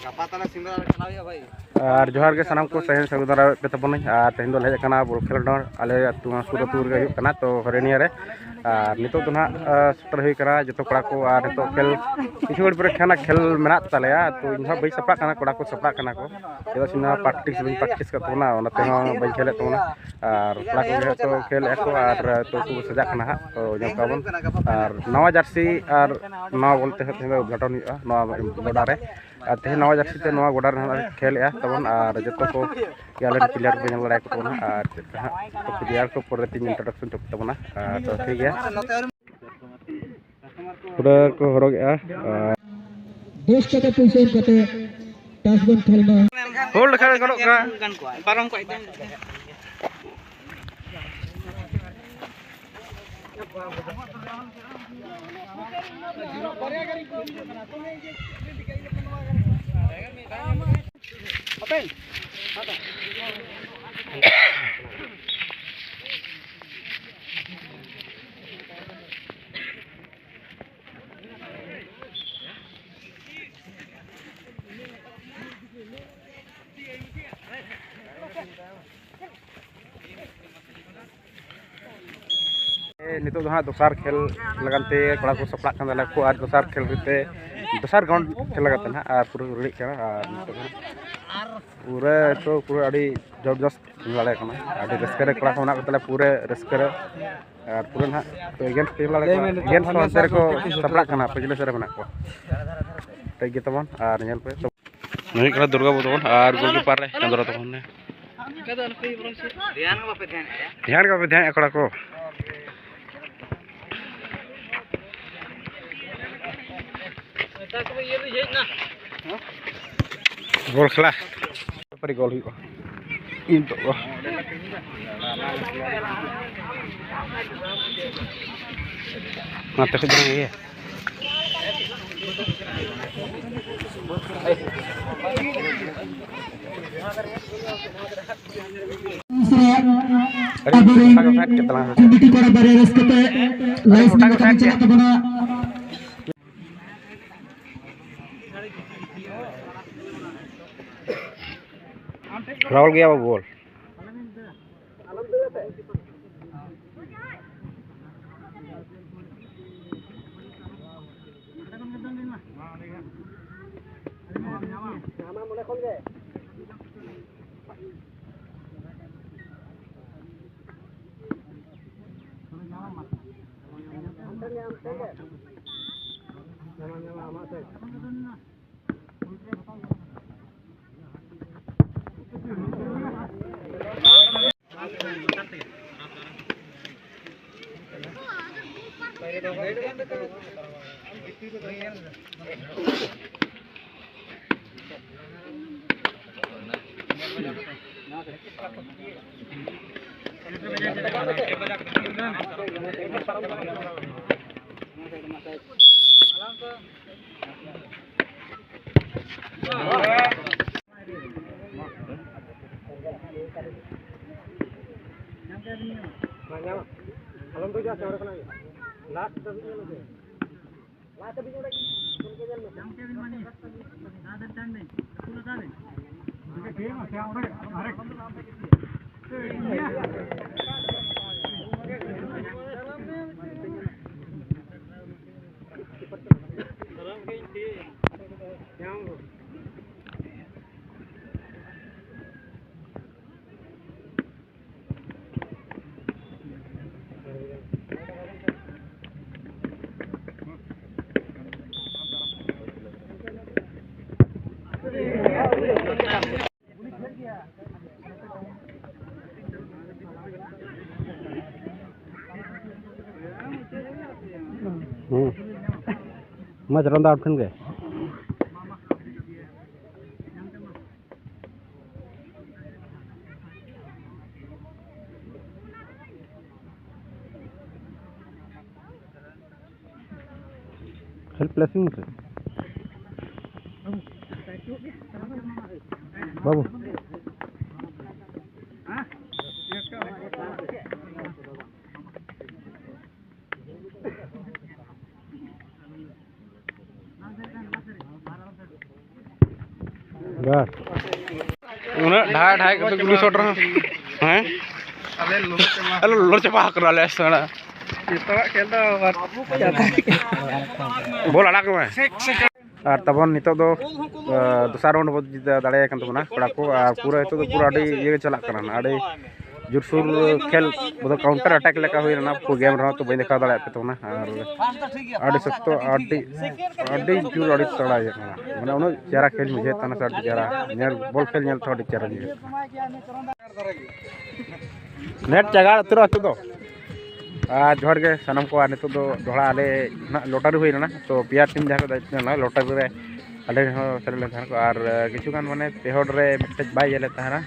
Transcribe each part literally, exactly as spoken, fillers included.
ᱜᱟᱯᱟ ᱛᱟᱞᱮ ᱥᱤᱸᱫᱽᱨᱟ ᱨᱮ ᱪᱟᱞᱟᱣ ᱦᱩᱭᱩᱜᱼᱟ ᱵᱷᱟᱹᱭ᱾ ᱟᱨ ᱡᱚᱦᱟᱨ ᱜᱮ ᱥᱟᱱᱟᱢ ᱠᱚ, ᱥᱟᱹᱜᱩᱱ ᱫᱟᱨᱟᱢ ᱯᱮ ᱛᱟᱵᱚᱱᱟᱹᱧ᱾ ᱟᱨ ᱛᱮᱦᱮᱧ ᱫᱚ ᱞᱮ ᱦᱮᱡ ᱟᱠᱟᱱᱟ ᱵᱚᱞ ᱠᱷᱮᱞᱳᱰ ᱦᱚᱸ ᱟᱞᱮ ᱟᱹᱛᱩ ᱥᱩᱨ ᱟᱹᱛᱩ ᱨᱮᱜᱮ ᱦᱩᱭᱩᱜ ᱠᱟᱱᱟ, ᱛᱚ ᱦᱚᱨᱮᱱᱤᱭᱟ ᱨᱮ᱾ ᱟᱨ ᱱᱤᱛᱚᱜ ᱫᱚ ᱱᱟᱦᱟᱜ, ᱟᱸ, ᱥᱮᱴᱮᱨ ᱦᱩᱭ ᱟᱠᱟᱱᱟ ᱡᱚᱛᱚ ᱠᱚᱲᱟ ᱠᱚ᱾ ᱟᱨ ᱱᱤᱛᱚᱜ ᱠᱷᱮᱞ ᱠᱤᱪᱷᱩ ᱜᱷᱟᱹᱲᱤᱡ ᱯᱚᱨᱮ ᱠᱷᱟᱱ ᱠᱷᱮᱞ ᱢᱮᱱᱟᱜ ᱛᱟᱞᱮᱭᱟ, ᱛᱚ ᱤᱧ ᱦᱚᱸ ᱵᱟᱹᱧ ᱥᱟᱯᱲᱟᱜ ᱠᱟᱱᱟ, ᱠᱚᱲᱟ ᱠᱚ ᱥᱟᱯᱲᱟᱜ ᱠᱟᱱᱟ ᱠᱚ᱾ ᱪᱮᱫᱟᱜ ᱥᱮ ᱱᱚᱣᱟ ᱯᱨᱮᱠᱴᱤᱥ ᱵᱟᱹᱧ ᱯᱨᱮᱠᱴᱤᱥ ᱠᱟᱜ ᱛᱟᱵᱚᱱᱟ, ᱚᱱᱟᱛᱮ ᱦᱚᱸ ᱵᱟᱹᱧ ᱠᱷᱮᱞᱮᱫ ᱛᱟᱵᱚᱱᱟ᱾ ᱟᱨ ᱠᱚᱲᱟ ᱠᱚᱜᱮ ᱦᱟᱸᱜ ᱠᱚ ᱠᱷᱮᱞᱮᱫᱼᱟ ᱠᱚ, ᱟᱨ ᱛᱚ ᱠᱚ ᱥᱟᱡᱟᱜ ᱠᱟᱱᱟ ᱦᱟᱸᱜ, ᱛᱚ ᱧᱮᱞ ᱠᱚᱣᱟ ᱵᱚᱱ᱾ ᱟᱨ ᱱᱟᱣᱟ ᱡᱟᱹᱨᱥᱤ ᱟᱨ ᱱᱟᱣᱟ ᱵᱚᱞ ᱛᱮ ᱦᱟᱸᱜ ᱛᱮᱦᱮᱧ ᱫᱚ ᱩᱫᱽᱜᱷᱟᱴᱚᱱ ᱦᱩᱭᱩᱜᱼᱟ ᱱᱚᱣᱟ ᱜᱚᱰᱟ ᱨᱮ᱾ ᱟᱨ ᱛᱮᱦᱮᱧ ᱱᱟᱣᱟ ᱡᱟᱹᱨᱥᱤ ᱛᱮ ᱱᱚᱣᱟ ᱜᱚᱰᱟ ᱨᱮ ᱦᱟᱸᱜ ᱞᱮ ᱠᱷᱮᱞᱮᱜᱼᱟ ᱛᱟᱵᱚᱱ, ᱟᱨ ᱡᱚᱛᱚ ᱠᱚ ᱜᱮ ᱟᱞᱮ ᱨᱮᱱ ᱯᱞᱮᱭᱟᱨ ᱠᱚ ᱧᱮᱞ ᱫᱟᱲᱮᱭᱟᱠᱚ ᱛᱟᱵᱚᱱᱟ᱾ ᱟᱨ ᱪᱮᱫ ᱞᱮᱠᱟ ᱦᱟᱸᱜ ᱯᱞᱮᱭᱟᱨ ᱠᱚ ᱯᱚᱨᱮ ᱛᱤᱧ ᱤᱱᱴᱨᱳᱰᱟᱠᱥᱚᱱ ᱦᱚᱪᱚ ᱠᱚ ᱛᱟᱵᱚᱱᱟ᱾ ᱟᱨ ᱛᱚ ᱴᱷᱤᱠ ᱜᱮᱭᱟ᱾ ᱯᱩᱨᱟᱹ ᱠᱚ ᱦᱚᱨᱚᱜᱮᱜᱼᱟ᱾ ᱟᱨ ᱫᱚᱥ ᱴᱟᱠᱟ ᱯᱩᱭᱥᱟᱹ ᱮᱢ ᱠᱟᱛᱮ ᱴᱟᱥ ᱵᱚᱱ ᱠᱷᱮᱞ ᱢᱟ᱾ ᱦᱳᱞᱰ ᱞᱮᱠᱷᱟᱱ ᱜᱟᱱᱚᱜ ᱠᱟᱱᱟ᱾ ᱯᱟᱨᱚᱢ ᱠᱚᱜ ᱛᱮ᱾ ᱱᱤᱛᱚᱜ ᱫᱚ ᱦᱟᱸᱜ ᱫᱚᱥᱟᱨ ᱠᱷᱮᱞ ᱞᱟᱹᱜᱤᱫ ᱛᱮ ᱠᱚᱲᱟ ᱠᱚ ᱥᱟᱯᱲᱟᱜ ᱠᱟᱱ ᱛᱟᱞᱮᱭᱟ ᱠᱚ, ᱟᱨ ᱫᱚᱥᱟᱨ ᱠᱷᱮᱞ ᱨᱮᱛᱮ ᱫᱚᱥᱟᱨ ᱜᱨᱟᱣᱩᱱᱰ ᱠᱷᱮᱞ ᱞᱟᱹᱜᱤᱫ ᱛᱮ ᱱᱟᱦᱟᱜ, ᱟᱨ ᱯᱩᱨᱟᱹ ᱨᱮᱰᱤᱜ ᱠᱟᱱᱟ᱾ ᱟᱨ ᱱᱤᱛᱚᱜ ᱫᱚ ᱯᱩᱨᱟᱹ ᱛᱚ ᱯᱩᱨᱟᱹ ᱟᱹᱰᱤ ᱡᱚᱵᱚᱨᱫᱚᱥᱛ ᱧᱮᱞ ᱫᱟᱲᱮᱭᱟᱜ ᱠᱟᱱᱟ, ᱟᱹᱰᱤ ᱨᱟᱹᱥᱠᱟᱹ ᱨᱮ ᱠᱚᱲᱟ ᱠᱚ ᱢᱮᱱᱟᱜ ᱠᱚ ᱛᱟᱞᱮᱭᱟ, ᱯᱩᱨᱟᱹ ᱨᱟᱹᱥᱠᱟᱹ ᱨᱮ᱾ ᱟᱨ ᱯᱩᱨᱟᱹ ᱱᱟᱦᱟᱜ ᱮᱜᱮᱱᱥᱴ ᱧᱮᱞ ᱫᱟᱲᱮᱭᱟᱜ ᱠᱟᱱᱟ, ᱮᱜᱮᱱᱥᱴ ᱦᱚᱸ ᱚᱱᱛᱮ ᱨᱮᱠᱚ ᱥᱟᱯᱲᱟᱜ ᱠᱟᱱᱟ, ᱯᱟᱹᱪᱷᱞᱟᱹ ᱥᱮᱫ ᱨᱮ ᱢᱮᱱᱟᱜ ᱠᱚᱣᱟ᱾ ᱴᱷᱤᱠ ᱜᱮ ᱛᱟᱵᱚᱱ, ᱟᱨ ᱧᱮᱞ ᱯᱮ᱾ ᱱᱩᱭ ᱠᱟᱱᱟ ᱫᱩᱨᱜᱟ ᱵᱟᱹᱵᱩ ᱛᱟᱵᱚᱱ, ᱟᱨ ᱜᱳᱞᱠᱤᱯᱟᱨ ᱨᱮ ᱪᱚᱸᱫᱽᱨᱟ ᱛᱟᱵᱚᱱ ᱱᱮ᱾ ᱫᱷᱮᱭᱟᱱ ᱜᱮ ᱵᱟᱯᱮ ᱫᱷᱮᱭᱟᱱᱮᱜᱼᱟ ᱠᱚᱲᱟ ᱠᱚ᱾ ᱵᱚᱞ ᱠᱷᱮᱞᱟ᱾ ᱯᱟᱹᱨᱤ ᱜᱳᱞ ᱦᱩᱭᱩᱜᱼᱟ᱾ ᱤᱧ ᱫᱚ ᱱᱟᱛᱮ ᱠᱷᱚᱡ ᱫᱚ ᱵᱟᱝ ᱤᱭᱟᱹ᱾ ᱟᱹᱰᱤ ᱟᱵᱚᱨᱮᱱ ᱢᱚᱴᱟ ᱜᱮ ᱯᱷᱮᱰ ᱠᱮᱫ ᱛᱟᱞᱟᱝᱟ᱾ ᱠᱚᱢᱤᱴᱤ ᱠᱚᱲᱟ ᱵᱟᱨᱭᱟ ᱨᱟᱹᱥᱠᱟᱹ ᱛᱮ ᱟᱹᱰᱤ ᱞᱟᱭᱤᱱ ᱢᱚᱴᱟ ᱜᱮ ᱠᱟᱹᱢᱤ ᱯᱷᱮᱰ ᱠᱮᱫ᱾ ᱪᱟᱞᱟᱜ ᱛᱟᱵᱚᱱᱟ᱾ ᱨᱟᱦᱩᱞ ᱜᱮᱭᱟ ᱵᱟᱵᱩ ᱵᱚᱞ᱾ ᱟᱞᱚᱢ ᱫᱩᱡᱟ, ᱥᱮ ᱚᱸᱰᱮ ᱠᱷᱚᱱᱟᱜ ᱜᱮ᱾ ᱞᱟᱥᱴ ᱫᱷᱟᱹᱵᱤᱡ ᱧᱮᱞ ᱢᱮᱥᱮ᱾ ᱞᱟᱥᱴ ᱫᱷᱟᱹᱵᱤᱡ ᱚᱸᱰᱮ ᱜᱮ᱾ ᱚᱱᱠᱟ ᱧᱮᱞ ᱢᱮᱥᱮ᱾ ᱦᱩᱸ᱾ ᱢᱟ ᱪᱟᱞᱟᱣ ᱫᱚ ᱟᱢ ᱴᱷᱮᱱ ᱜᱮ᱾ Help placing ᱢᱮᱥᱮ᱾ ᱵᱟᱹᱵᱩ᱾ ᱵᱟᱥ᱾ ᱩᱱᱟᱹᱜ ᱰᱷᱟᱭ ᱰᱷᱟᱭ ᱠᱟᱛᱮ ᱜᱩᱞᱤ ᱥᱚᱴ ᱨᱮᱦᱚᱸ᱾ ᱦᱮᱸ? ᱟᱞᱮ ᱞᱚᱞᱚ ᱪᱟᱵᱟ ᱟᱠᱟᱱᱟ ᱟᱞᱮ ᱥᱮᱬᱟ᱾ ᱡᱚᱛᱚᱣᱟᱜ ᱠᱷᱮᱞ ᱫᱚ ᱵᱟᱨ ᱵᱚᱞ ᱟᱲᱟᱜ ᱢᱮ᱾ ᱟᱨ ᱛᱟᱵᱚᱱ ᱱᱤᱛᱚᱜ ᱫᱚ, ᱟ, ᱫᱚᱥᱟᱨ ᱨᱟᱣᱩᱱᱰ ᱵᱚ ᱡᱤᱛᱟᱹ ᱫᱟᱲᱮᱭᱟᱭ ᱠᱟᱱ ᱛᱟᱵᱚᱱᱟ ᱠᱚᱲᱟ ᱠᱚ᱾ ᱟᱨ ᱯᱩᱨᱟᱹ ᱱᱤᱛᱚᱜ ᱫᱚ ᱯᱩᱨᱟᱹ ᱟᱹᱰᱤ ᱤᱭᱟᱹ ᱜᱮ ᱪᱟᱞᱟᱜ ᱠᱟᱱᱟ, ᱟᱹᱰᱤ ᱡᱳᱨᱥᱳᱨ ᱠᱷᱮᱞ, ᱵᱚᱞᱮ ᱠᱟᱣᱩᱱᱴᱟᱨ ᱟᱴᱟᱠ ᱞᱮᱠᱟ ᱦᱩᱭ ᱞᱮᱱᱟ᱾ ᱯᱩᱨᱟᱹ ᱜᱮᱢ ᱨᱮᱦᱚᱸ ᱛᱚ ᱵᱟᱹᱧ ᱫᱮᱠᱷᱟᱣ ᱫᱟᱲᱮᱭᱟᱜ ᱯᱮ ᱛᱟᱵᱚᱱᱟ᱾ ᱟᱨ ᱟᱹᱰᱤ ᱥᱚᱠᱛᱚ, ᱟᱹᱰᱤ, ᱟᱹᱰᱤ ᱡᱳᱨ, ᱟᱹᱰᱤ ᱛᱟᱲᱟ ᱤᱭᱟᱹ ᱠᱟᱱᱟ, ᱢᱟᱱᱮ ᱩᱱᱟᱹᱜ ᱪᱮᱦᱨᱟ ᱠᱷᱮᱞ ᱵᱩᱡᱷᱟᱹᱜ ᱠᱟᱱᱟ ᱥᱮ ᱟᱹᱰᱤ ᱪᱮᱦᱨᱟ ᱧᱮᱞ, ᱵᱚᱞ ᱠᱷᱮᱞ ᱧᱮᱞ ᱛᱮᱦᱚᱸ ᱟᱹᱰᱤ ᱪᱮᱦᱨᱟ ᱵᱩᱡᱷᱟᱹᱜ ᱠᱟᱱᱟ᱾ ᱱᱮᱴ ᱪᱟᱜᱟᱲ ᱩᱛᱟᱹᱨᱚᱜᱼᱟ ᱱᱤᱛᱚᱜ ᱫᱚ᱾ ᱟᱨ ᱡᱚᱦᱟᱨ ᱜᱮ ᱥᱟᱱᱟᱢ ᱠᱚ᱾ ᱟᱨ ᱱᱤᱛᱚᱜ ᱫᱚ ᱫᱚᱦᱲᱟ ᱟᱞᱮ ᱱᱟᱦᱟᱜ ᱞᱚᱴᱟᱨᱤ ᱦᱩᱭ ᱞᱮᱱᱟ, ᱛᱚ ᱯᱮᱭᱟ ᱴᱤᱢ ᱡᱟᱦᱟᱸ ᱠᱚ ᱫᱟᱲᱮᱭᱟᱜ ᱠᱟᱱᱟ ᱞᱚᱴᱟᱨᱤ ᱨᱮ ᱟᱞᱮ ᱦᱚᱸ ᱥᱮᱞᱮᱫ ᱞᱮᱱ ᱛᱟᱦᱮᱱ ᱠᱚ᱾ ᱟᱨ ᱠᱤᱪᱷᱩ ᱜᱟᱱ ᱢᱟᱱᱮ ᱯᱮ ᱦᱚᱲ ᱨᱮ ᱢᱤᱫᱴᱮᱡ ᱵᱟᱭ ᱤᱭᱟᱹ ᱞᱮᱫ ᱛᱟᱦᱮᱱᱟ,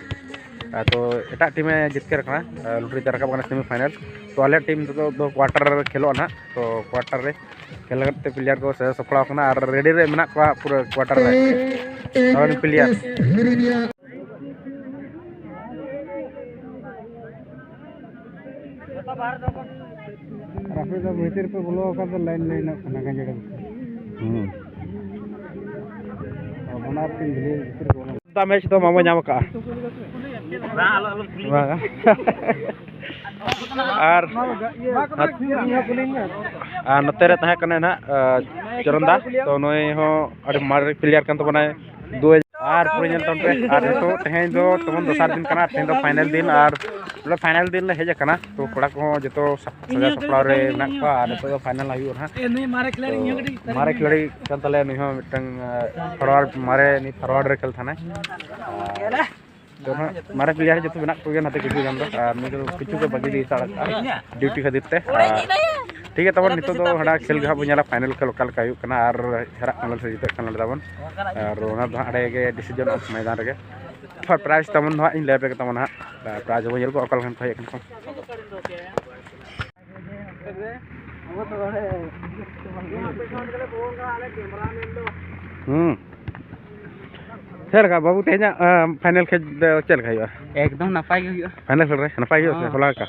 ᱟᱨ ᱛᱚ ᱮᱴᱟᱜ ᱴᱤᱢᱮ ᱡᱤᱛᱠᱟᱹᱨ ᱟᱠᱟᱱᱟ, ᱞᱚᱴᱟᱨᱤ ᱛᱮ ᱨᱟᱠᱟᱵ ᱟᱠᱟᱱᱟ ᱥᱮᱢᱤ ᱯᱷᱟᱭᱱᱮᱞ᱾ ᱛᱚ ᱟᱞᱮ ᱴᱤᱢ ᱫᱚ, ᱫᱚ ᱠᱳᱣᱟᱴᱟᱨ ᱨᱮ ᱠᱷᱮᱞᱳᱜᱼᱟ ᱱᱟᱦᱟᱜ, ᱛᱚ ᱠᱳᱣᱟᱴᱟᱨ ᱨᱮ ᱠᱷᱮᱞ ᱞᱟᱹᱜᱤᱫ ᱛᱮ ᱯᱞᱮᱭᱟᱨ ᱠᱚ ᱥᱟᱡᱟᱣ ᱥᱟᱯᱲᱟᱣ ᱟᱠᱟᱱᱟ ᱟᱨ ᱨᱮᱰᱤ ᱨᱮ ᱢᱮᱱᱟᱜ ᱠᱚᱣᱟ ᱯᱩᱨᱟᱹ ᱠᱳᱣᱟᱴᱟᱨ ᱨᱮ᱾ ᱟᱨ ᱩᱱᱤ ᱯᱞᱮᱭᱟᱨ ᱟᱨ ᱟᱯᱮ ᱫᱚ ᱵᱷᱤᱛᱤᱨ ᱯᱮ ᱵᱚᱞᱚ ᱟᱠᱟᱱ ᱫᱚ ᱞᱟᱭᱤᱱ ᱞᱟᱭᱤᱱᱚᱜ ᱠᱟᱱᱟ ᱜᱟᱡᱟᱲ ᱵᱷᱤᱛᱤᱨ᱾ ᱦᱩᱸ᱾ ᱚ, ᱵᱟᱱᱟᱨ ᱴᱤᱢ ᱵᱷᱤᱛᱤᱨ ᱵᱷᱤᱛᱤᱨ ᱠᱚ ᱵᱚᱞᱚ᱾ ᱫᱟ ᱢᱮᱪ ᱫᱚ ᱵᱟᱵᱚ ᱧᱟᱢ ᱟᱠᱟᱜᱼᱟ᱾ ᱵᱟᱝᱟ᱾ ᱟᱨ, ᱟᱨ ᱱᱚᱛᱮ ᱨᱮ ᱛᱟᱦᱮᱸ ᱠᱟᱱᱟᱭ ᱱᱟᱦᱟᱜ, ᱟ, ᱪᱚᱨᱚᱱ ᱫᱟ, ᱛᱚ ᱱᱩᱭ ᱦᱚᱸ ᱟᱹᱰᱤ ᱢᱟᱨᱮ ᱯᱞᱮᱭᱟᱨ ᱠᱟᱱ ᱛᱟᱵᱚᱱᱟᱭ᱾ ᱫᱩ ᱟᱨ ᱯᱩᱨᱟᱹ ᱧᱮᱞ ᱛᱟᱵᱚᱱ ᱯᱮ᱾ ᱟᱨ ᱱᱤᱛᱚᱜ ᱛᱮᱦᱮᱧ ᱫᱚ ᱛᱟᱵᱚᱱ ᱫᱚᱥᱟᱨ ᱫᱤᱱ ᱠᱟᱱᱟ, ᱛᱮᱦᱮᱧ ᱫᱚ ᱯᱷᱟᱭᱱᱮᱞ ᱫᱤᱱ, ᱟᱨ ᱵᱚᱞᱮ ᱯᱷᱟᱭᱱᱮᱞ ᱫᱤᱱ ᱞᱮ ᱦᱮᱡ ᱟᱠᱟᱱᱟ, ᱛᱚ ᱠᱚᱲᱟ ᱠᱚᱦᱚᱸ ᱡᱚᱛᱚ ᱥᱟᱯ-, ᱥᱟᱡᱟᱣ ᱥᱟᱯᱲᱟᱣ ᱨᱮ ᱢᱮᱱᱟᱜ ᱠᱚᱣᱟ᱾ ᱟᱨ ᱱᱤᱛᱚᱜ ᱫᱚ ᱯᱷᱟᱭᱱᱮᱞ ᱦᱩᱭᱩᱜᱼᱟ ᱱᱟᱦᱟᱜ᱾ ᱛᱚ ᱢᱟᱨᱮ ᱠᱷᱤᱞᱟᱲᱤ ᱠᱟᱱ ᱛᱟᱞᱮᱭᱟ ᱱᱩᱭ ᱦᱚᱸ ᱢᱤᱫᱴᱟᱝ, ᱟ, ᱯᱷᱚᱨᱣᱟᱨᱰ, ᱢᱟᱨᱮ ᱱᱤᱛ ᱯᱷᱚᱨᱣᱟᱨᱰ ᱨᱮ ᱠᱷᱮᱞ ᱛᱟᱦᱮᱱᱟᱭ᱾ ᱟᱨ ᱛᱚ ᱱᱟᱦᱟᱜ ᱢᱟᱨᱮ ᱯᱞᱮᱭᱟᱨ ᱡᱚᱛᱚ ᱢᱮᱱᱟᱜ ᱠᱚᱜᱮᱭᱟ ᱱᱟᱛᱮ ᱠᱤᱪᱷᱩ ᱜᱟᱱ ᱫᱚ, ᱟᱨ ᱱᱩᱭ ᱫᱚ ᱠᱤᱪᱷᱩ ᱜᱮ ᱵᱟᱹᱜᱤ ᱦᱟᱛᱟᱲ ᱠᱟᱜᱼᱟ ᱰᱤᱭᱩᱴᱤ ᱠᱷᱟᱹᱛᱤᱨ ᱛᱮ᱾ ᱟᱨ ᱴᱷᱤᱠ ᱜᱮᱭᱟ, ᱛᱟᱵᱚᱱ ᱱᱤᱛᱚᱜ ᱫᱚ ᱦᱟᱸᱰᱮ ᱠᱷᱮᱞ ᱜᱮ ᱦᱟᱸᱜ ᱵᱚᱱ ᱧᱮᱞᱟ, ᱯᱷᱟᱭᱱᱮᱞ ᱠᱷᱮᱞ ᱚᱠᱟ ᱞᱮᱠᱟ ᱦᱩᱭᱩᱜ ᱠᱟᱱᱟ, ᱟᱨ ᱦᱟᱨᱟᱜ ᱠᱟᱱᱟ ᱥᱮ ᱡᱤᱛᱟᱹᱜ ᱠᱟᱱᱟ ᱞᱟᱹᱭ ᱫᱟᱵᱚᱱ᱾ ᱟᱨ ᱚᱱᱟ ᱫᱚ ᱦᱟᱸᱜ ᱚᱸᱰᱮ ᱜᱮ ᱰᱤᱥᱤᱡᱚᱱᱚᱜᱼᱟ ᱢᱚᱭᱫᱟᱱ ᱨᱮᱜᱮ᱾ ᱟᱨ ᱯᱨᱟᱭᱤᱡᱽ ᱛᱟᱵᱚᱱ ᱫᱚ ᱦᱟᱸᱜ ᱤᱧ ᱞᱟᱹᱭ ᱟᱯᱮ ᱜᱮ ᱛᱟᱵᱚᱱᱟ ᱦᱟᱸᱜ, ᱯᱨᱟᱭᱤᱡᱽ ᱦᱚᱸᱵᱚᱱ ᱧᱮᱞ ᱠᱚᱣᱟ ᱚᱠᱟ ᱞᱮᱠᱟᱱ ᱠᱚ ᱦᱮᱡ ᱠᱟᱱᱟ ᱠᱚ᱾ ᱦᱩᱸ᱾ ᱪᱮᱫ ᱞᱮᱠᱟ ᱵᱟᱹᱵᱩ, ᱛᱮᱦᱮᱧᱟᱜ, ᱟᱸ, ᱯᱷᱟᱭᱱᱮᱞ ᱠᱷᱮᱞ ᱫᱚ ᱪᱮᱫ ᱞᱮᱠᱟ ᱦᱩᱭᱩᱜᱼᱟ? ᱮᱠᱫᱚᱢ ᱱᱟᱯᱟᱭ ᱜᱮ ᱦᱩᱭᱩᱜᱼᱟ᱾ ᱯᱷᱟᱭᱱᱮᱞ ᱠᱷᱮᱞ ᱨᱮ ᱱᱟᱯᱟᱭ ᱜᱮ ᱦᱩᱭᱩᱜᱼᱟ ᱥᱮ ᱦᱚᱸ᱾ ᱦᱚᱞᱟ ᱞᱮᱠᱟ?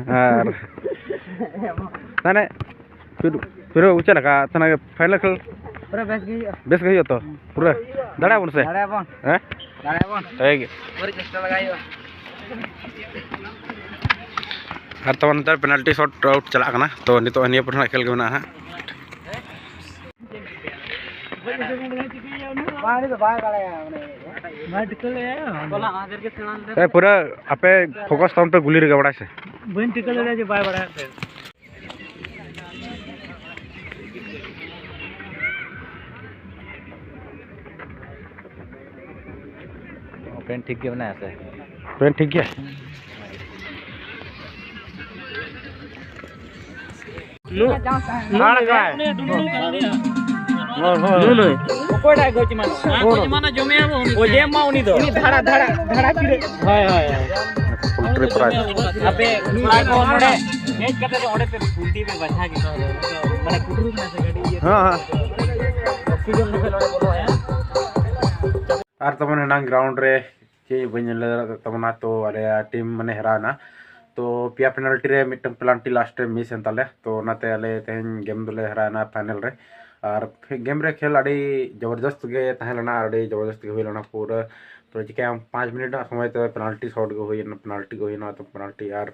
ᱟᱨ ᱢᱟᱱᱮ ᱯᱷᱤᱨ, ᱯᱷᱤᱨ ᱪᱮᱫ ᱞᱮᱠᱟ ᱛᱟᱦᱮᱱᱟ ᱯᱷᱟᱭᱱᱮᱞ ᱠᱷᱮᱞ? ᱯᱩᱨᱟᱹ ᱵᱮᱥ ᱜᱮ ᱦᱩᱭᱩᱜᱼᱟ᱾ ᱵᱮᱥ ᱜᱮ ᱦᱩᱭᱩᱜᱼᱟ ᱛᱚ? ᱯᱩᱨᱟᱹ ᱫᱟᱲᱮᱭᱟᱜ ᱟᱵᱚᱱ ᱥᱮ? ᱫᱟᱲᱮᱭᱟᱜ ᱟᱵᱚᱱ᱾ ᱦᱮᱸ? ᱫᱟᱲᱮᱭᱟᱜ ᱟᱵᱚᱱ᱾ ᱴᱷᱤᱠ ᱜᱮᱭᱟ᱾ ᱯᱩᱨᱟᱹ ᱪᱮᱥᱴᱟ ᱞᱟᱜᱟᱣ ᱦᱩᱭᱩᱜᱼᱟ᱾ ᱟᱨ ᱛᱟᱵᱚᱱ ᱱᱮᱛᱟᱨ ᱯᱮᱱᱟᱞᱴᱤ ᱥᱚᱴ ᱟᱣᱩᱴ ᱪᱟᱞᱟᱜ ᱠᱟᱱᱟ, ᱛᱚ ᱱᱤᱛᱚᱜ ᱱᱤᱭᱟᱹ ᱯᱚᱨᱮ ᱱᱟᱜ ᱠᱷᱮᱞ ᱜᱮ ᱢᱮᱱᱟᱜᱼᱟ ᱦᱟᱸᱜ᱾ ᱵᱟᱝ, ᱩᱱᱤ ᱫᱚ ᱵᱟᱭ ᱵᱟᱲᱟᱭᱟ, ᱢᱟᱱᱮ᱾ ᱵᱟᱭ ᱴᱷᱤᱠᱟᱹ ᱞᱮᱜᱼᱟ᱾ ᱮ, ᱯᱩᱨᱟᱹ ᱟᱯᱮ ᱯᱷᱳᱠᱟᱥ ᱛᱟᱵᱚᱱ ᱯᱮ ᱜᱩᱞᱤ ᱨᱮᱜᱮ, ᱵᱟᱲᱟᱭ ᱥᱮ? ᱵᱟᱹᱧ ᱴᱷᱤᱠᱟᱹ ᱞᱮᱫᱟ ᱡᱮ ᱵᱟᱭ ᱵᱟᱲᱟᱭᱟ ᱥᱮ᱾ ᱯᱮᱱ ᱴᱷᱤᱠ ᱜᱮ ᱢᱮᱱᱟᱭᱟ ᱥᱮ? ᱯᱮᱱ ᱴᱷᱤᱠ ᱜᱮᱭᱟ? ᱱᱩ-, ᱱᱩ-, ᱟᱲᱟᱜᱟᱭ᱾ ᱱᱩ-, ᱱᱩ-, ᱱᱩ-, ᱱᱩᱭ᱾ ᱚᱠᱚᱭᱴᱟᱜ ᱜᱚᱡ ᱮᱢᱟᱱ? ᱦᱮᱸ, ᱜᱚᱡ ᱮᱢᱟᱱᱟ ᱡᱚᱢᱮᱭᱟ ᱵᱚ ᱩᱱᱤ᱾ ᱚᱡᱮ ᱮᱢᱟ ᱩᱱᱤ ᱫᱚ᱾ ᱩᱱᱤ ᱫᱷᱟᱲᱟ, ᱫᱷᱟᱲᱟ, ᱫᱷᱟᱲᱟ ᱪᱤᱲᱟᱹ᱾ ᱦᱳᱭ, ᱦᱳᱭ, ᱦᱳᱭ᱾ Poultry prize. ᱟᱯᱮ ᱠᱚᱲᱟ ᱠᱚ ᱱᱚᱰᱮ ᱦᱮᱡ ᱠᱟᱛᱮ ᱫᱚ ᱚᱸᱰᱮ ᱯᱮ ᱯᱩᱞᱴᱤ ᱯᱮ ᱵᱟᱪᱷᱟ ᱠᱮᱫᱟ᱾ ᱢᱟᱱᱮ ᱠᱩᱴᱩᱨ ᱢᱮ ᱥᱮ ᱜᱟᱹᱰᱤ ᱤᱭᱟᱹ᱾ ᱦᱮᱸ, ᱦᱮᱸ᱾ ᱚᱠᱥᱤᱡᱮᱱ ᱞᱮᱵᱮᱞ ᱚᱸᱰᱮ ᱵᱚᱞᱚᱜᱼᱟ᱾ ᱟᱨ ᱛᱟᱵᱚᱱ ᱮᱱᱟᱝ ᱜᱨᱟᱣᱩᱱᱰ ᱨᱮ ᱪᱮᱫ ᱵᱟᱹᱧ ᱧᱮᱞ ᱫᱟᱲᱮᱭᱟᱜ ᱛᱟᱵᱚᱱᱟ, ᱛᱚ ᱟᱞᱮᱭᱟᱜ ᱴᱤᱢ ᱢᱟᱱᱮ ᱦᱟᱨᱟᱣ ᱮᱱᱟ᱾ ᱛᱚ ᱯᱮᱭᱟ ᱯᱮᱱᱟᱞᱴᱤ ᱨᱮ ᱢᱤᱫᱴᱟᱝ ᱯᱮᱱᱟᱞᱴᱤ ᱞᱟᱥᱴ ᱨᱮ ᱢᱤᱥ ᱮᱱ ᱛᱟᱞᱮᱭᱟ, ᱛᱚ ᱚᱱᱟᱛᱮ ᱟᱞᱮ ᱛᱮᱦᱮᱧ ᱜᱮᱢ ᱫᱚᱞᱮ ᱦᱟᱨᱟᱣ ᱮᱱᱟ ᱯᱷᱟᱭᱱᱮᱞ ᱨᱮ᱾ ᱟᱨ ᱜᱮᱢ ᱨᱮ ᱠᱷᱮᱞ ᱟᱹᱰᱤ ᱡᱚᱵᱚᱨᱫᱚᱥᱛ ᱜᱮ ᱛᱟᱦᱮᱸ ᱞᱮᱱᱟ ᱟᱨ ᱟᱹᱰᱤ ᱡᱚᱵᱚᱨᱫᱚᱥᱛ ᱜᱮ ᱦᱩᱭ ᱞᱮᱱᱟ ᱯᱩᱨᱟᱹ᱾ ᱛᱚ ᱪᱤᱠᱟᱹᱭᱟᱢ, ᱯᱟᱸᱪ ᱢᱤᱱᱤᱴ ᱨᱮᱱᱟᱜ ᱥᱚᱢᱚᱭ ᱛᱮ ᱯᱮᱱᱟᱞᱴᱤ ᱥᱚᱴ ᱜᱮ ᱦᱩᱭᱮᱱᱟ, ᱯᱮᱱᱟᱞᱴᱤ ᱜᱮ ᱦᱩᱭᱮᱱᱟ᱾ ᱛᱚ ᱯᱮᱱᱟᱞᱴᱤ ᱟᱨ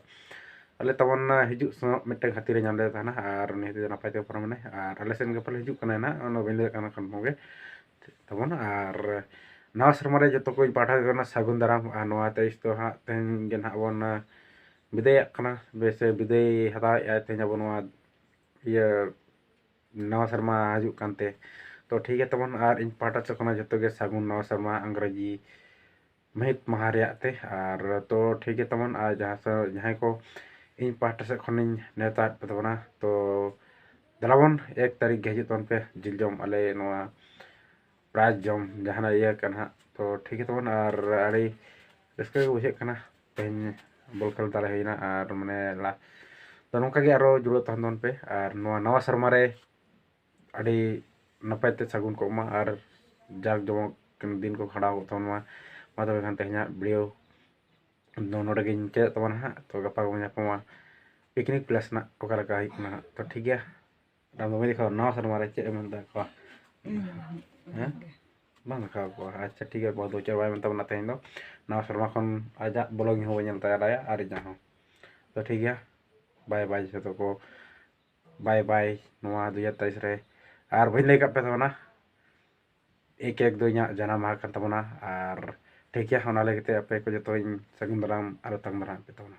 ᱟᱞᱮ ᱛᱟᱵᱚᱱ ᱦᱤᱡᱩᱜ ᱥᱮᱱᱚᱜ ᱢᱤᱫᱴᱟᱝ ᱠᱷᱟᱹᱛᱤᱨ ᱮ ᱧᱟᱢ ᱞᱮᱫ ᱛᱟᱦᱮᱱᱟ ᱟᱨ ᱩᱱᱤ ᱦᱚᱛᱮᱡ ᱛᱮ ᱱᱟᱯᱟᱭ ᱛᱮ ᱯᱟᱨᱚᱢ ᱮᱱᱟᱭ᱾ ᱟᱨ ᱟᱞᱮ ᱥᱮᱱ ᱜᱮ ᱯᱟᱞᱮ ᱦᱤᱡᱩᱜ ᱠᱟᱱᱟᱭ ᱱᱟᱦᱟᱜ, ᱚᱱᱟ ᱵᱟᱹᱧ ᱞᱟᱹᱭ ᱫᱟᱲᱮᱭᱟᱜ ᱠᱟᱱᱟ ᱠᱚᱱᱯᱷᱟᱨᱢ ᱜᱮ᱾ ᱛᱟᱵᱚᱱ᱾ ᱟᱨ ᱱᱟᱣᱟ ᱥᱮᱨᱢᱟ ᱨᱮ ᱡᱚᱛᱚ ᱠᱚ ᱤᱧ ᱯᱟᱦᱴᱟ ᱠᱷᱚᱱ ᱥᱟᱹᱜᱩᱱ ᱫᱟᱨᱟᱢ᱾ ᱟᱨ ᱱᱚᱣᱟ ᱛᱮᱭᱤᱥ ᱫᱚ ᱦᱟᱸᱜ ᱛᱮᱦᱮᱧ ᱜᱮ ᱱᱟᱦᱟᱜ ᱵᱚᱱ ᱵᱤᱫᱟᱹᱭᱟᱜ ᱠᱟᱱᱟ, ᱵᱮᱥ ᱵᱤᱫᱟᱹᱭ ᱦᱟᱛᱟᱣᱮᱫᱼᱟ ᱛᱮᱦᱮᱧ ᱟᱵᱚ ᱱᱚᱣᱟ ᱤᱭᱟᱹ ᱱᱟᱣᱟ ᱥᱮᱨᱢᱟ ᱦᱤᱡᱩᱜ ᱠᱟᱱᱛᱮ᱾ ᱛᱚ ᱴᱷᱤᱠ ᱜᱮᱭᱟ ᱛᱟᱵᱚᱱ, ᱟᱨ ᱤᱧ ᱯᱟᱦᱴᱟ ᱥᱮᱫ ᱠᱷᱚᱱᱟᱜ ᱡᱚᱛᱚ ᱜᱮ ᱥᱟᱹᱜᱩᱱ ᱱᱟᱣᱟ ᱥᱮᱨᱢᱟ ᱤᱝᱨᱮᱡᱤ ᱢᱟᱹᱦᱤᱛ ᱢᱟᱦᱟ ᱨᱮᱭᱟᱜ ᱛᱮ᱾ ᱟᱨ ᱛᱚ ᱴᱷᱤᱠ ᱜᱮᱭᱟ ᱛᱟᱵᱚᱱ, ᱟᱨ ᱡᱟᱦᱟᱸ ᱥᱮ ᱡᱟᱦᱟᱸᱭ ᱠᱚ ᱤᱧ ᱯᱟᱦᱴᱟ ᱥᱮᱫ ᱠᱷᱚᱱᱤᱧ ᱱᱮᱣᱛᱟᱭᱮᱫ ᱯᱮ ᱛᱟᱵᱚᱱᱟ, ᱛᱚ ᱫᱮᱞᱟᱵᱚᱱ ᱮᱠ ᱛᱟᱹᱨᱤᱠᱷ ᱜᱮ ᱦᱤᱡᱩᱜ ᱛᱟᱵᱚᱱ ᱯᱮ ᱡᱤᱞ ᱡᱚᱢ ᱟᱞᱮ ᱱᱚᱣᱟ ᱯᱨᱟᱭᱤᱡᱽ ᱡᱚᱢ ᱡᱟᱦᱟᱱᱟᱜ ᱤᱭᱟᱹ ᱠᱟᱱᱟ ᱦᱟᱸᱜ᱾ ᱛᱚ ᱴᱷᱤᱠ ᱜᱮᱭᱟ ᱛᱟᱵᱚᱱ, ᱟᱨ ᱟᱹᱰᱤ ᱨᱟᱹᱥᱠᱟᱹ ᱜᱮ ᱵᱩᱡᱷᱟᱹᱜ ᱠᱟᱱᱟ ᱛᱮᱦᱮᱧ ᱵᱚᱞ ᱠᱷᱮᱞ ᱛᱟᱞᱮ ᱦᱩᱭᱱᱟ᱾ ᱟᱨ ᱢᱟᱱᱮ ᱞᱟ-, ᱛᱚ ᱱᱚᱝᱠᱟ ᱜᱮ ᱟᱨᱚ ᱡᱩᱲᱟᱹᱣ ᱛᱟᱦᱮᱱ ᱛᱟᱵᱚᱱ ᱯᱮ, ᱟᱨ ᱱᱚᱣᱟ ᱱᱟᱣᱟ ᱥᱮᱨᱢᱟ ᱨᱮ ᱟᱹᱰᱤ ᱱᱟᱯᱟᱭ ᱛᱮ ᱥᱟᱹᱜᱩᱱ ᱠᱚᱜ ᱢᱟ ᱟᱨ ᱡᱟᱠ ᱡᱚᱢᱚᱠ ᱫᱤᱱ ᱠᱚ ᱠᱷᱟᱸᱰᱟᱣ ᱠᱚᱜ ᱛᱟᱵᱚᱱ ᱢᱟ᱾ ᱢᱟ ᱛᱚᱵᱮ ᱠᱷᱟᱱ ᱛᱮᱦᱮᱧᱟᱜ ᱵᱷᱤᱰᱤᱭᱳ ᱫᱚ ᱱᱚᱰᱮ ᱜᱤᱧ ᱢᱩᱪᱟᱹᱫᱮᱫ ᱛᱟᱵᱚᱱᱟ ᱦᱟᱸᱜ᱾ ᱛᱚ ᱜᱟᱯᱟ ᱵᱚᱱ ᱧᱟᱯᱟᱢᱟ ᱯᱤᱠᱱᱤᱠ ᱯᱞᱮᱥ ᱨᱮᱱᱟᱜ ᱚᱠᱟ ᱞᱮᱠᱟ ᱦᱩᱭᱩᱜ ᱠᱟᱱᱟ ᱦᱟᱸᱜ᱾ ᱛᱚ ᱴᱷᱤᱠ ᱜᱮᱭᱟ, ᱟᱢ ᱫᱚ ᱵᱟᱹᱧ ᱫᱮᱠᱷᱟᱣᱟ ᱱᱟᱣᱟ ᱥᱮᱨᱢᱟ ᱨᱮ ᱪᱮᱫ ᱮᱢ ᱢᱮᱱ ᱫᱟ ᱠᱚᱣᱟ᱾ ᱦᱮᱸ? ᱵᱟᱝ ᱫᱮᱠᱷᱟᱣ ᱠᱚᱣᱟ᱾ ᱟᱪᱪᱷᱟ, ᱴᱷᱤᱠ ᱜᱮᱭᱟ, ᱵᱚᱦᱩᱛ ᱵᱚᱪᱷᱚᱨ ᱵᱟᱭ ᱢᱮᱱ ᱛᱟᱵᱚᱱᱟ ᱛᱮᱦᱮᱧ ᱫᱚ᱾ ᱱᱟᱣᱟ ᱥᱮᱨᱢᱟ ᱠᱷᱚᱱ ᱟᱡᱟᱜ ᱵᱞᱚᱜ ᱦᱚᱸ ᱵᱟᱭ ᱧᱮᱞ ᱛᱟᱭᱟ, ᱟᱨ ᱤᱧᱟᱹᱜ ᱦᱚᱸ᱾ ᱛᱚ ᱴᱷᱤᱠ ᱜᱮᱭᱟ, ᱵᱟᱭ ᱵᱟᱭ ᱡᱚᱛᱚ ᱠᱚ, ᱵᱟᱭ ᱵᱟᱭ᱾ ᱱᱚᱣᱟ ᱫᱩ ᱦᱟᱡᱟᱨ ᱛᱮᱭᱤᱥ ᱨᱮ ᱟᱨ ᱵᱟᱹᱧ ᱞᱟᱹᱭ ᱠᱟᱜ ᱯᱮ ᱛᱟᱵᱚᱱᱟ, ᱮᱠ ᱮᱠ ᱫᱚ ᱤᱧᱟᱹᱜ ᱡᱟᱱᱟᱢ ᱢᱟᱦᱟ ᱠᱟᱱ ᱛᱟᱵᱚᱱᱟ᱾ ᱟᱨ ᱴᱷᱤᱠ ᱜᱮᱭᱟ, ᱚᱱᱟ ᱞᱟᱹᱜᱤᱫ ᱛᱮ ᱟᱯᱮ ᱠᱚ ᱡᱚᱛᱚ ᱤᱧ ᱥᱟᱹᱜᱩᱱ ᱫᱟᱨᱟᱢ ᱟᱨ ᱟᱛᱟᱝ ᱫᱟᱨᱟᱢ ᱯᱮ ᱛᱟᱵᱚᱱᱟ᱾